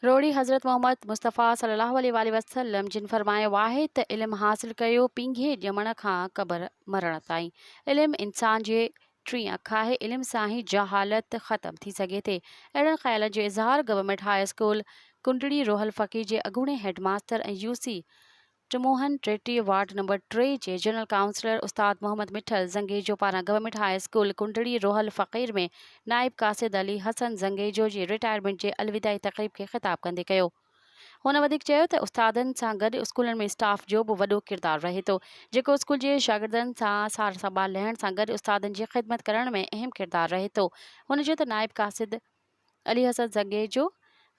روهڙي حضرت محمد مصطفيٰ صلي الله عليه واٰله وسلم جن فرمايو آهي ته علم حاصل ڪيو پينگهي ڄمڻ کان قبر مرڻ تائين علم انسان جي ٽين اک آهي علم سان ئي جهالت ختم ٿي سگهي ٿي اهڙن خيالن جو اظهار government high school Kandri Rohal Faqir جي اڳوڻي هيڊ ماستر ۽ يو سي ٽموهن 33 وارڊ نمبر ٽي جي جنرل ڪائونسلر استاد محمد مٺل زنگيجو پاران government high school Kandri Rohal Faqir ۾ نائب قاصد علي حسن زنگيجو جي رٽائرمينٽ جي الوداعي تقريب کي خطاب ڪندي ڪيو. هن وڌيڪ چيو ته استادن سان گڏ اسڪولن ۾ اسٽاف جو به وڏو ڪردار رهي ٿو جيڪو اسڪول جي شاگردن سان سار سنڀال لهڻ سان گڏ استادن جي خدمت ڪرڻ ۾ اهم ڪردار رهي ٿو. هن چيو ته نائب قاصد علي حسن زنگيجو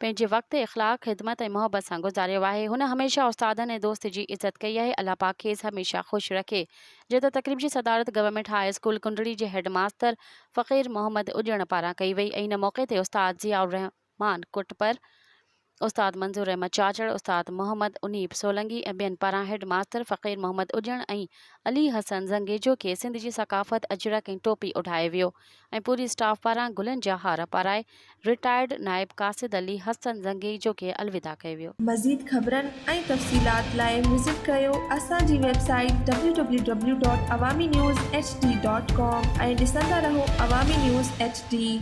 پنهنجي وقت اخلاق، خدمت ۽ محبت سان گذاريو آهي. هن هميشه استادن ۽ دوست جي عزت ڪئي آهي. الله پاڪ کيس هميشه خوش رکي. جڏهن ته تقريب جي صدارت گورنمينٽ هاء اسڪول ڪنڊڙي جي هيڊ ماستر فقير محمد اڄڻ پاران ڪئي وئي ۽ ان موقعي تي استاد ضياء الرحمان ڪٽپر، استاد منظور احمد چاچڙ، استاد محمد انيب سولنگي ۽ ٻين پاران هيڊ ماستر فقير محمد اڄڻ ۽ علي حسن زنگيجو کي سنڌ جي ثقافت اجرڪ ۽ ٽوپي اوڍائي ويو ۽ پوري اسٽاف پاران گلن جا هار پارائي رٽائرڊ نائب قاصد علي حسن زنگيجو کي الوداع ڪيو ويو. مزيد خبرن ۽ تفصيلات لاء وزٽ ڪريو اسان جي website W W W dot Awami news H D dot com ۽ ڏسندا رهو عوامي نيوز ايڇ ڊي.